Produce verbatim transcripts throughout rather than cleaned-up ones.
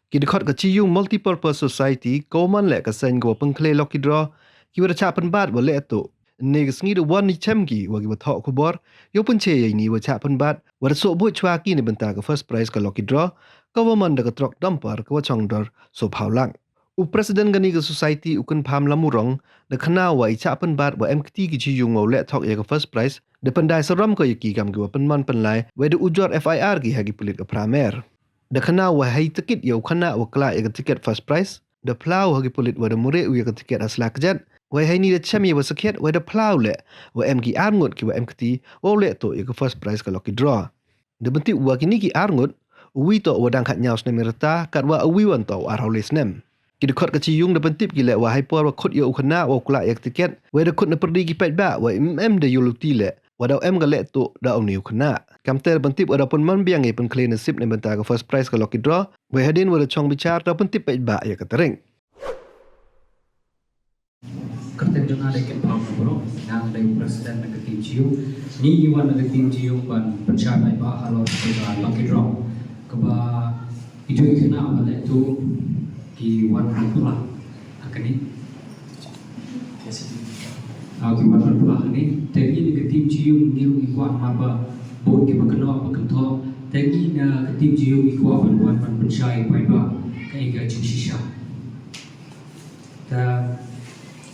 Ki dkhot ka Chi Yung Multipurpose Society, ka wa man leh ka seng ka wa pynkhleh lucky draw, ki wa da chah pynbat wa leh tuh. Ynne ka sngi da wan ni chem ki wa ki wa thoh khubor, yow pynchai ya ini wa chah pynbat, wa da soh buh chwa ki ni bynta ka first prize ka lucky draw, ka wa man da ka truck dumper ka wa chong dor soh phaw lak. U president kani ka society u Kynpham Lamurong, da khana wa i chah pynbat wa em kti ki Chi Yung wa leh thok ya ka first prize, da pyndai sarom ko ya ki kam ki wa pynman pynlai, wa da ujor F I R ki ha ki pulit ka Phramer. Da khana wa hei ticket ya u khana wa kla ya ka ticket first prize, da phlaw ha ki pulit wa da mure u ya ka ticket ha sla kjat, wa hei ni da chem ya wa sakhiat, wa da phlaw leh, wa em ki ar ngut ki wa em kti, wa leh tuh ya ka first prize ka lucky draw. Da pyntip wa kini ki ar ngut, u wi tuh wa dang khat nyaw snem ya rta, kat wa u wi wan tuh wa ar haw le snem. Ki dkhot ka Chi Yung da pyntip ki leh wa hei por wa khut ya u khana wa u kla ya ka ticket, wa da khut na pyrdi ki paidbah, wa im em da yoh luti leh, wa da em ka leh tuh da u ni u khana. Kamte da pyntip wa da pynman biang ya pynkhleh nasib ni bynta ka first prize ka lucky draw, wa hadien wa da chong bichar da pyntip paidbah ya ka tarik. Kyrteng jong nga dei Kynpham Lamurong, nga dei president na ka team Chi Yung. Ngi wan na ka team Chi Yung ban pynshai paidbah halor ka lucky draw. Kaba i jong i khana ba leh tuh ki wan ban phla. Ha kani. Ah, ki wan ban phla ha kani. Te ngi na ka team Chi Yung ngi ruh ngi kwah namar ba bun ki ba kynnoh ba kynthoh. Te ngi na ka team Chi Yung ngi kwah ban wan ban pynshai paidbah kaei ka jingshisha. Te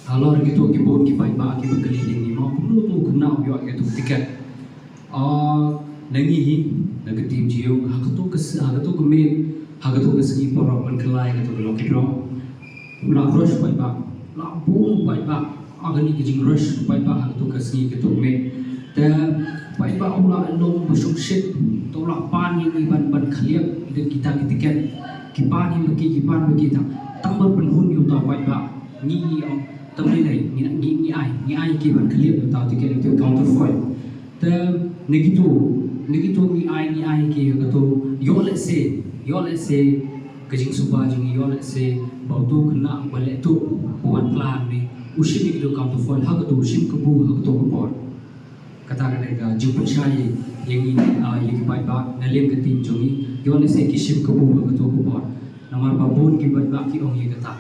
halor kito ki bun ki paidbah ki ba kylli ïa ngi mo kumno to kynnoh ïoh ïa to ticket. Ah, na ngi hi na ka team Chi Yung ha kato ka s-, ha kato ka miet, ha kato ka sngi paralok ban khlai kato ka lucky draw. La rush paidbah, la bun paidbah. Ha kani ka jingrush paidbah ha kato ka sngi kato ka miet. Te paidbah u la lum ba shukshit, to la pan ïa ngi ban, ban khlieh ïa kita ki ticket. Ki pan ïa ma ki, ki pan ma ki tang, tang ban pynhun ïa uta u paidbah. Ngi, ngi ong, tang dei dei, ngi, ngi, ngi ai, ngi ai ki ban khlieh ïa uta u ticket ïa uta u counterfoil. Te na kito, na kito ngi ai, ngi ai ki ïa kato, ïoh lehse, ïoh lehse ka jingsuba jong ngi, ïoh lehse ba uto u khynnah ba leh tuh, ba wan phla hangne, u shim ïa kato u counterfoil ha kato, u shim kabu ha kato ka por. Kata ka dei ka jingpynshai ïa ngi, ah, ïa ki paidbah na liang ka team jong ngi. Ïoh lehse ki shim kabu ha kato ka por. Namar ba bun ki paidbah ki ong ïa kata.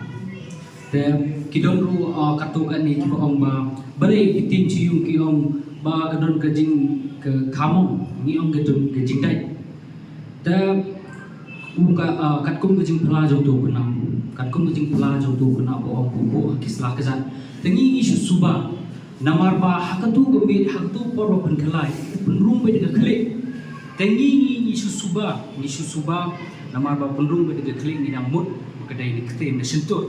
Te ki don ruh, ah, katto katne kiba ong ba balei ki team Chi Yung ki ong ba ka don ka jing, ka khamong, ngi ong ka don ka jingdait. Te u ka, ah, katkum ka jingphla jong uto u khynnah, katkum ka jingphla jong uto u khynnah ba ong ba u buh ha ki sla kjat. Te ngi ngi shu suba namar ba ha kato ka miet, ha kato ka por ba pynkhlaiñ, pynrung beit da ka khlieh. Te ngi ngi ngi shu suba, ngi shu suba namar ba pynrung beit da ka khlieh, ngi dang mut ba ka dei na ktien na shyntur.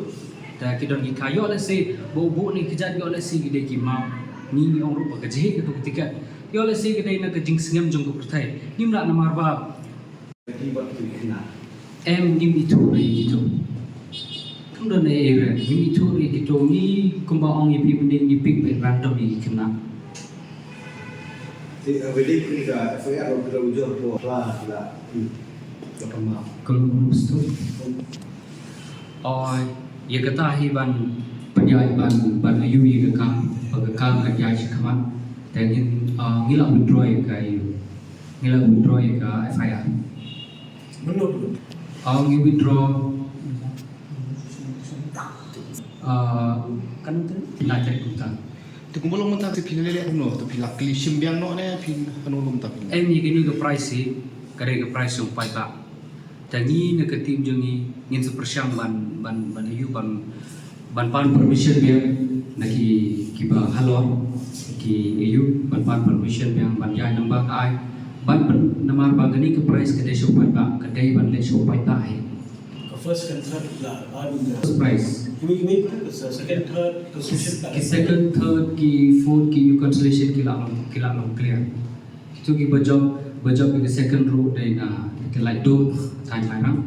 Te ki don ki kha, ïoh lehse ba u buh ne kjat, ïoh lehse ki dei ki map. Ngi ngi ong ruh ba ka jhieh kato ka ticket. Ïoh lehse ka dei na ka jingsngem jong ka pyrthei. Ngim lah namar ba Em, ngim ithuh ïa kito. Kam don ei ei re, ngim ithuh ïa kito. Ngi kumba ong ïa phi mynne, ngi pick beit random ïa ki khynnah. Te, eh, wei dei phi ka F I R ka ujor ko la la, hmm, ka kama. Ka lu stu. Oi, ïa kata hi ban pynïaid ban, ban ïoh ïa ka kam, ba ka kam ka ïaid shakhmat. Te ngin, ah, ngi la withdraw ïa ka ïa. Ngi la withdraw ïa ka F I R. Mano tu? Ah, ngi withdraw. Ah, kan tu? Phi la check kumta. Tu kumba long mynta tu phi la leh kumno, tu phi la kylli shim biang noh ne phi hano long mynta phi? Em, ïa kane ka prize hi, ka dei ka prize jong paidbah. Te ngi na ka team jong ngi ngin sa pyrshang ban, ban, ban ïoh ban ban pan permission biang na ki, kiba halor, ki ïoh ban pan permission biang ban ïaid number ka ai. Ban pyn-, namar ba kane ka prize ka dei sha u paidbah, ka dei ban leh sha u paidbah hi. Ka first, second, third la, la dun ja. First prize. Ki, ki, ki, ki second, third, ki, ki second, third, ki fourth, ki ïoh consolation ki la long, ki la long clear. Kito kiba jop, ba jop ïa ka second ruh dei na ka Laitdom, Thaiñ Mairang.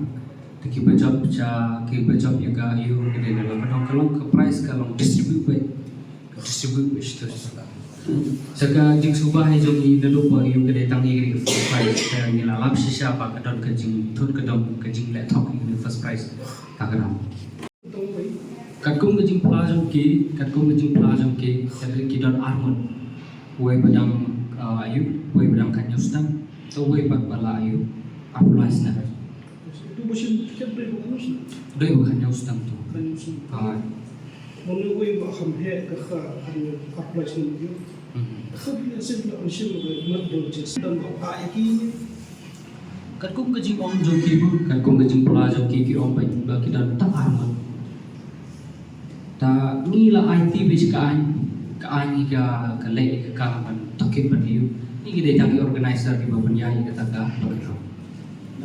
Te kiba jop sha, kiba jop ïa ka ïoh ka dei na Laipadong, ka long ka prize ka long distribute beit. Ka distribute beit shiteng shiteng. Te ka jingsuba hi jong ngi naduh ba ïoh ka dei tang ïa ka first prize. Te ngi la lap shisha ba ka don ka jingthut ka don ka jingleh thok ïa ka first prize. Ka ka dang. Katkum ka jingphla jong ki, katkum ka jingphla jong ki, ki don ar ngut. Uwei ba dang, ah, ïoh, uwei ba dang khat hynñiew snem, te uwei pat ba la ïoh arphew lai snem. Shin tiket dei ba khatñiew snem. Dei ba khatñiew snem tu. Khatñiew snem. Ai. Mano wei ba kham heh ka kha khatñiew, khatñiew snem tu. Hmm. Khat ïa sien la sien ba mat don ches dan ba ka ïa ki. Katkum ka jingong jong ki, katkum ka jingpla jong ki, ki ong ba, ba ki don tang ar ngut. Ta ngi la aiti bad ka aiñ, ka aiñ ka, ka leh ka kam ban tohkit ban ïoh. Ngi ki dei tang ki organizer kiba pynïaid ïa kata ka program.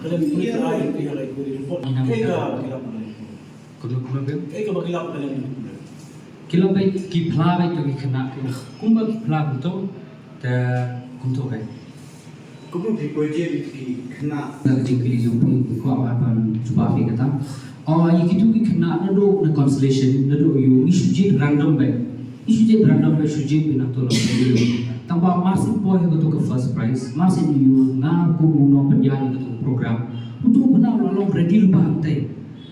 Ka dang ki ai, ki ai, ki report. Ngi nang ki ai. Kumno, kumno, Bill? Ki ai kaba ki lap ka dang report. Ki lap bad ki phla bad ki khynnah ki. Kumba ki phla kumto, te kumto bad. Kumno phi poi je ki khynnah? Ka jingkylli jong phi, kwah ban jubab ïa kata. Oh, ïa kitu ki khynnah naduh na consolation, naduh ïa u, ngi shu jied random bad. Ngi shu jied random bad, shu jied bad nangto la poi ïa u. Tang ba mar shu poi ha kato ka first prize, mar shu ïa u, nga kum u nongpynïaid ïa kato ka program. Utu u khynnah u la long ready lypa hangtei.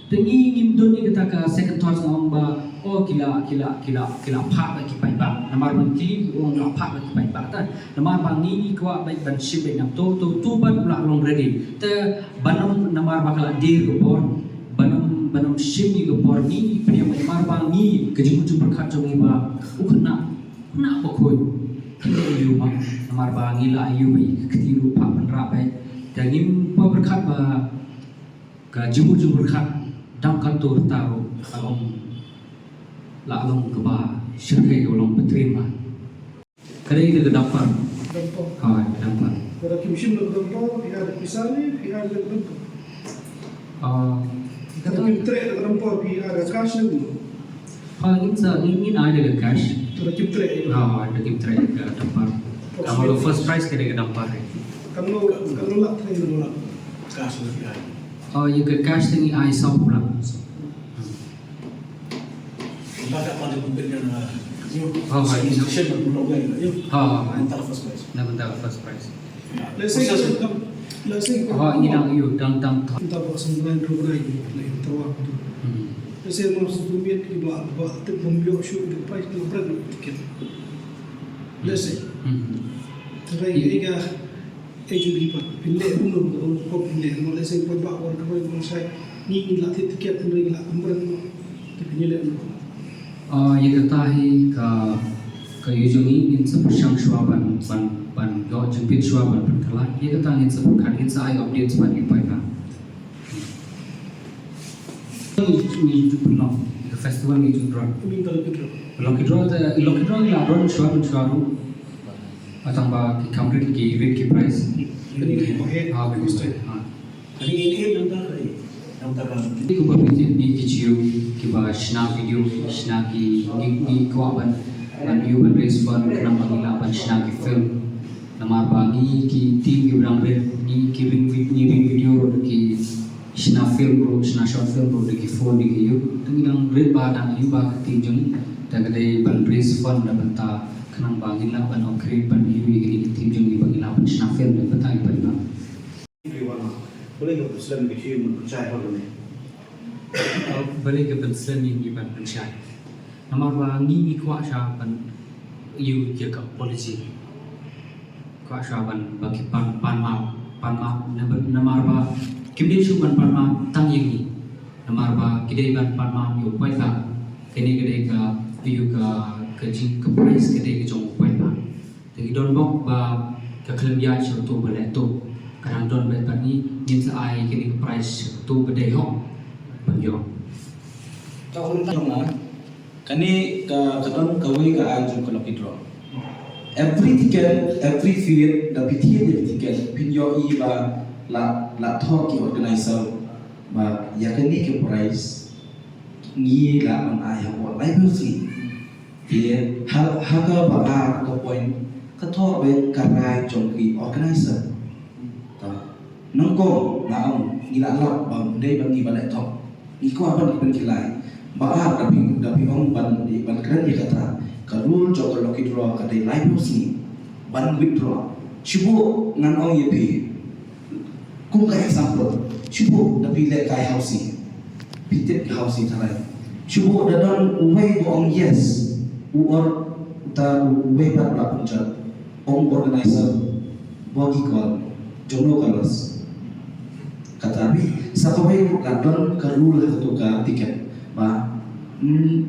Te ngi ngim don ïa kata ka second thought, nga ong ba, oh, ki la, ki la, ki la, ki la phah bad ki paidbah. Namar ba ngi ong la phah bad ki paidbah ta. Namar ba ngi, ngi kwah bad ban shim bad nangto, to, to bad u la long ready. Te ban ym, namar ba ka la dier ka por, ban ym, ban ym shim ïa ka por, ngi, ngi pynïaid namar ba ngi ka jingmut jingpyrkhat jong ngi ba u khynnah, khynnah bakhuid. Khynnah ïa u ma, namar ba ngi la ïa u ba ïa ka kti ruh phah pynrah bad. Te ngim pyrkhat ba ka jingmut jingpyrkhat dang katto rta ruh ka long, la long kaba shyrkhei, ka long ba trei ma. Ka dei ka dumper. Dumper. Ha, dumper. Lada kim shim da ka dumper, phi ai da pisa ne, phi ai da ka dumper? Ah, lada kim treh da ka dumper, phi ai da cash ne? Ha, ngin sa, ngin, ngin ai da ka cash. Lada kim treh. Ha, lada kim treh da ka dumper. Ka ma ka first prize ka dei ka dumper. Katno, katno lak, katno lak? Cash ne phi ai? Oh, ïa ka cash te ngi ai sawphew lak. Mynta ka first prize. Ha, ha, ïa. Ha, ha. Mynta ka first prize. Na mynta ka first prize. Let's say, let's say, ha, ngi dang ïoh, dang, dang. Mynta ba seng lain ru rai, lain tawa. Hmm. Let's say, mas tu miet ki ba, ba, te bom ïoh shu, the prize, the prize ticket. Let's say. Hmm. Te rai, ïa ka, Ei, jong phi pat, phin leh kumno, kumno phin leh, kumno leh seng poi ba, wan ka poi, wan shai, ngi, ngi la thied tiket, kumno ngi la kumno, te phin leh kumno. Ah, ïa kata hi ka, ka ïoh jong ngi, ngin sa pyrshang shuwa ban, ban, ban ïoh jingpeit shuwa ban pynkylla, ïa kata ngin sa pyrkhat, ngin sa ai updates ban ïa poi ba. Ngi, ngi ju pynlong, ka festival ngi ju draw. Ngi ta lucky draw. Lucky draw, te, lucky draw ngi la draw shuwa, shuwa ruh. Tang ba ki kham rit ki rit ki prize. Kane ka heh. Ha, kane ka heh. Ha. Kane ka heh nangta ka heh. Nangta ka. Ki kumba phi tip ngi ki jiw kiba shna video, shna ki, ngi, ngi kwah ban, ban ïoh ban raise fund khnang ba ngi lah ban shna ki film. Namar ba ngi ki team kiba dang rit, ngi ki ring vid-, ngi ring video ruh ki shna film ruh, shna short film ruh da ki phone da ki ïoh. Te ngi dang rit ba dang ïoh ba ka team jong ngi. Te ka dei ban raise fund na bynta khnang ba ngin lah ban upgrade ban ïoh ïa kine ki team jong ngi ba ngin lah ban shna film na bynta ki paidbah. Balei ka pynslem ïa ka jingpynshai hok ne? Balei ka pynslem ïa ngi ban pynshai? Namar ba ngi ngi kwah sha ban ïoh ïa ka apology. Kwah sha ban ba ki pan, pan map, pan map, namar, namar ba kim dei shuh ban pan map tang ïa ngi. Namar ba ki dei ban pan map ïa u paidbah. Kane ka dei ka, ïa ka, ka jing ka prize ka dei ka jong u paidbah. Te ngi don bok ba ka khlem ïaid sha uto ba leh tuh. Ka dang don bad ngi, ngin sa ai kane ka prize sha uto ba dei hok ban ïoh. Ka ong tang na. Kane ka, ka don kawei ka aiñ jong ka lucky draw. Every ticket, every field, da phi thied ïa ka ticket, phin ïohi ba la, la thoh ki organizer ba ïa kane ka prize ngi lah ban ai hapoh library free. Te ha, ha kaba ar ka point ka thoh ba ka rai jong ki organizer. Ta. Nyngkong nga ong ngi la lap ba ym dei ba ngi ban leh thok. Ngi kwah ban pynkylla. Ba ar da phi, da phi ong ban, ban kren ïa kata. Ka rule jong ka lucky draw ka dei laiphew sngi ban withdraw. Shu buh ngan ong ïa phi. Kum ka example. Shu buh da phi leh kai housie. Phi tip ki housie tharai. Shu buh da don uwei ba ong yes. U or uta uwei pat ba pynjot. Ong organizer. Ba ki call. Jong no ka loss. Kata phi sa kawei ruh ka don ka rule ha kato ka ticket ba, mm,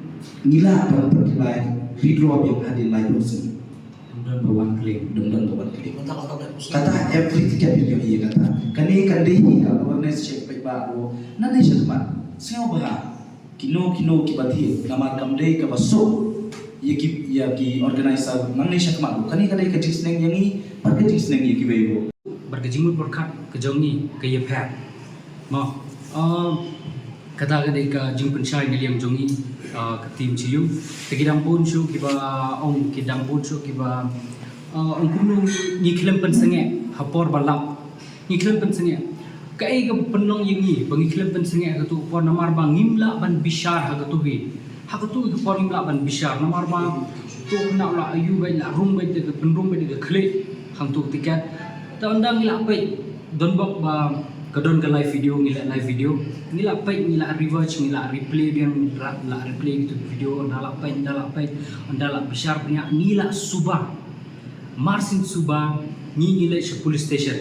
ngi lah ban pynkylla redraw biang hadien laiphew snem. Dang don ba wan klik, dang don ba wan klik. Kata every ticket phi ïoh ïa kata. Kane kan dei hi ka awareness check peit ba ruh. Nangne sha khmat. Sngewbha. Kino kino kiba thied namar kam dei kaba suk ïa ki, ïa ki organizer nangne sha khmat ruh. Kane ka dei ka jingsneng ïa ngi bad ka jingsneng ïa kiwei ruh. Bad ka jingmut pyrkhat ka jong ngi ka ïapher. Mo, ah, kata ka dei ka jingpynshai na liang jong ngi, ah, ka team Chi Yung. Te ki dang bun shuh kiba ong, ki dang bun shuh kiba, ah, ong kumno ngi khlem pynsangeh ha por ba lap. Ngi khlem pynsangeh. Kaei ka pynlong ïa ngi ba ngi khlem pynsangeh ha kato ka por namar ba ngim lah ban bishar ha kato hi. Ha kato ka por ngim lah ban bishar namar ba to khynnah u la ayu beit, la rung beit da ka, pynrung beit da ka khlieh hangto ka tiket. Te ynda ngi la peit, don bok ba ka don ka live video, ngi la live video. Ngi la peit, ngi la rewatch, ngi la replay biang, ngi la, la replay kato ka video, ynda la peit, ynda la peit, ynda la bishar bniah, ngi la suba. Mar syn suba ngi, ngi leit sha police station.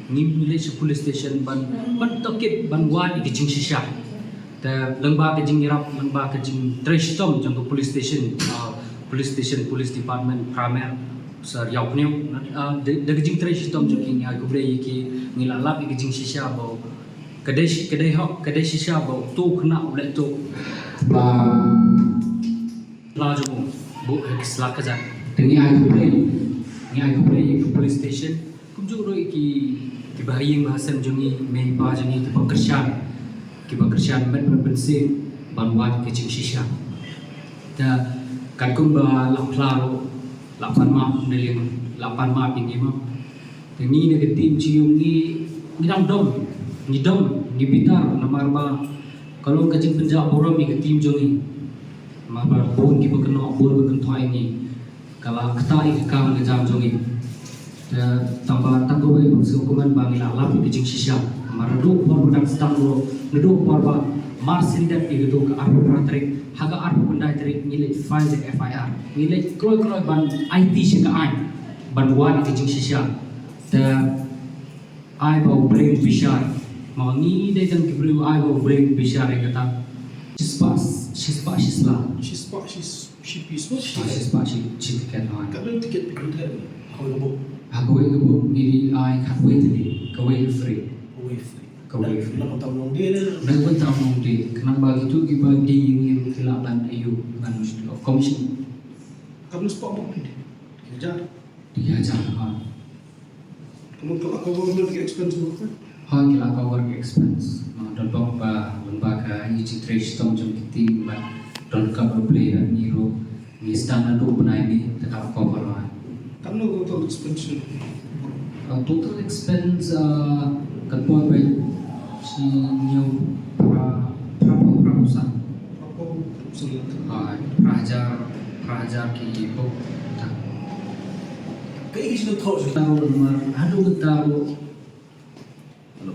Ngi, ngi leit sha police station ban, ban tohkit, ban wad ïa ka jingshisha. Te lyngba ka jingïarap, lyngba ka jingtrei shitom jong ka police station, ah, police station, police department, Pramer, Sir Ïawphniang, ah, da, da ka jingtrei shitom jong ki ngi ai khublei ïa ki, ngi la lap ïa ka jingshisha ba ka dei shi-, ka dei hok, ka dei shisha ba uto u khynnah u leit tuh. Ba la jong u buh ha ki sla kjat. Te ngi ai khublei, ngi ai khublei ïa ka police station. Kumjuh ruh ïa ki, kiba ha ïing ba ha sem jong ngi, mei pa jong ngi kiba kyrshan, kiba kyrshan met bad mynsiem ban wad ka jingshisha. Te katkum ba la phla ruh, la pan map na liang, la pan map ïa ngi mo. Te ngi na ka team Chi Yung ngi, ngi dang dom, ngi dom, ngi bitar namar ba ka long ka jingpynjah burom ïa ka team jong ngi. Namar ba bun kiba kynnoh, bun ba kynthoh ïa ngi. Ka la ktah ïa ka kam ka jam jong ngi. Te tang ba tang kawei ba sngewkmen ba ngi la lap ïa ka jingshisha. Namar naduh por ba dang sdang ruh, naduh por ba mar syn dep ïa kato ka arphew phra tarik, ha ka arphew khyndai tarik ngi leit file da ka F I R. Ngi leit kloi kloi ban aiti sha ka aiñ ban wad ïa ka jingshisha. Te ai ba U Blei un bishar. Ma ngi dei tang ki briew, ai ba U Blei un bishar ïa kata. Shispah, shispah shisla. Shispah shis, shipi spah. Ah, shispah shi, shi tiket, ah. Katno tiket phi kynthah ïa ngi? Ha kawei ka buh. Ha kawei ka buh ngi ai khatwei tylli, kawei free. Kawei free. Kawei free. Na ka bynta u nongdie ne? Na ka bynta u nongdie. Khnang ba kito kiba die ïa ngi ruh ki lah ban ïoh ban commission. Katno spah buh phi die? Hajar. Tiga hajar, ha. Ka mut ka la cover ïa ki expense mo? Ha, ki la cover ki expense. Ma don bok ba, lyngba ka jingtrei shitom jong ki team bad don ka U Blei bad ngi ruh, ngi sdang naduh u bnai May te ka la cover, ha. Katno ka total expense? Uh, total expense, uh, kan poi ba shi hynñiew phra, phra phew, phra phew san. Phra phew san. Ah, phra hajar, phra hajar ki bok. Kaei ka jingthoh jong nga ruh namar haduh mynta ruh. Hello.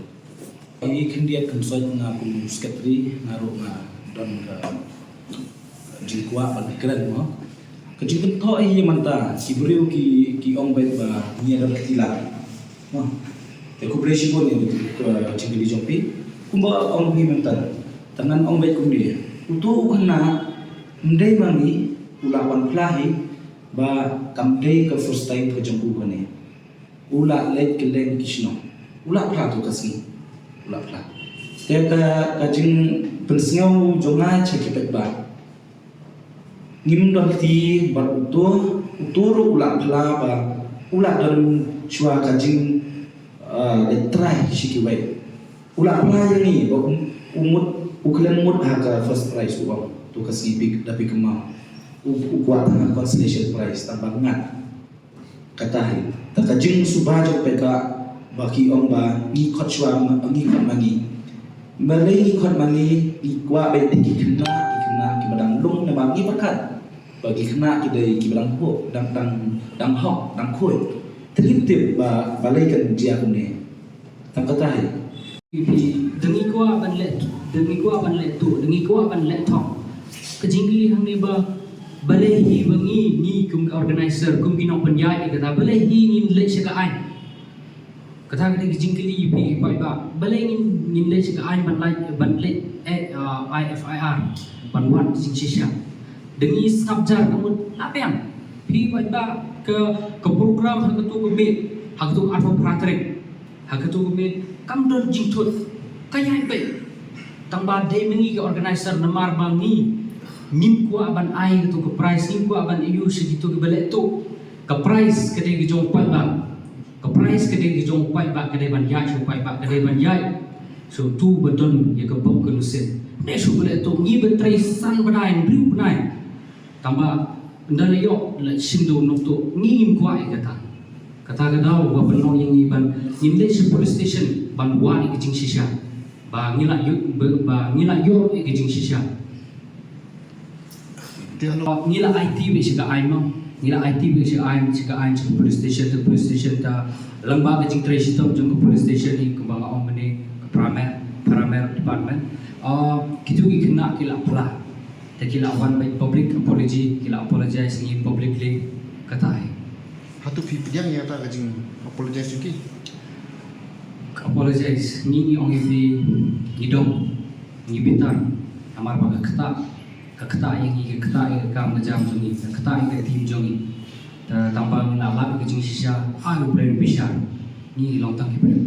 Ngi khyndiat khynsoit, nga kum secretary nga ruh nga don ka jingkwah ban kren mo. Ka jingthoh hi mynta ki briew ki, ki ong beit ba ngi ïa don ka tila. Mo. Te khublei shibun ïa ka jingkylli jong phi. Kumba ong phi mynta, te ngan ong beit kumne. Uto u khynnah ym dei ma ngi, u la wan phla hi ba kam dei ka first time ka jong u kane. U la leit kylleng ki shnong. U la phla to ka sngi. U la phla. Te ka, ka jingpynsngew jong nga sha ki paidbah. Ngim don lynti bad uto, uto ruh u la phla ba u la don shuwa ka jing, ah, leit trai sha kiwei. U la phla ïa ngi ba u, u mut, u khlem mut ha ka first prize u ong. To ka sngi phi, da phi kynmaw. U, u kwah tang ha consolation prize tang ba ngat. Kata hi. Te ka jingsuba jong phi ka ba ki ong ba ngi khot shuwa, ngi khot ma ngi. Balei ngi khot ma ngi, ngi kwah beit ki khynnah, ki khynnah kiba dang lung namar ngi pyrkhat ba ki khynnah ki dei kiba dang hok, dang, dang, dang hok, dang khuid. Te ngim tip ba balei kan jia kumne. Tang kata hi. Da ngi kwah ban leh, da ngi kwah ban leh tuh, da ngi kwah ban leh thok. Ka jingkylli hangne ba balei hi ba ngi, ngi kum ka organizer, kum ki nongpynïaid ïa kata, balei hi ngin leit sha ka aiñ. Kata ka dei ka jingkylli ïa phi paidbah. Balei ngin, ngin leit sha ka aiñ ban leit, ban leit, eh, ah, ai F I R, ban wad jingshisha? Da ngi sngap jar ka mut la biang. Phi paidbah, ka, ka program ha kato ka miet, ha kato ka arphew phra tarik, ha kato ka miet kam don jingthut. Ka ïaid beit. Tang ba dei ma ngi ki organizer, namar ba ngi ngim kwah ban ai kato ka prize, ngim kwah ban ïoh sha kito kiba leh tuh. Ka prize ka dei ka jong paidbah. Ka prize ka dei ka jong paidbah, ka dei ban ïaid sha paidbah, ka dei ban ïaid sha uto ba don ïa ka bok ka nusit. Ne shu ba leh tuh, ngi ba trei san bnai, hynriew bnai. Tang ba ynda la ïoh la shim da u nongtuh, ngi ngim kwah ïa kata. Kata ka daw ba pynlong ïa ngi ban ngin leit sha police station ban wad ïa ka jingshisha. Ba ngi la ïoh, ba, ba ngi la ïoh ïa ka jingshisha. Ngi la aiti beit sha ka aiñ mo. Ngi la aiti beit sha ka aiñ, sha ka aiñ, sha ka police station, sha ka police station ta lyngba ka jingtrei shitom jong ka police station hi, kumba nga ong mynne, ka Paramer, Paramer Department. Ah, kito ki khynnah ki la phla. Te ki la wan beit public apology, ki la apologize ïa ngi publicly, kata hi. Hato phi pdiang ïa kata ka jing apologize jong ki? Ka apologize, ngi, ngi ong ïa phi, ngi dom, ngi bitar. Namar ba ka ktah, ka ktah ïa ngi, ka ktah ïa ka kam ka jam jong ngi, ka ktah ïa ka team jong ngi. Te tang ba ngi la lap ïa ka jingshisha, ai u briew bishar, ngi long tang ki briew.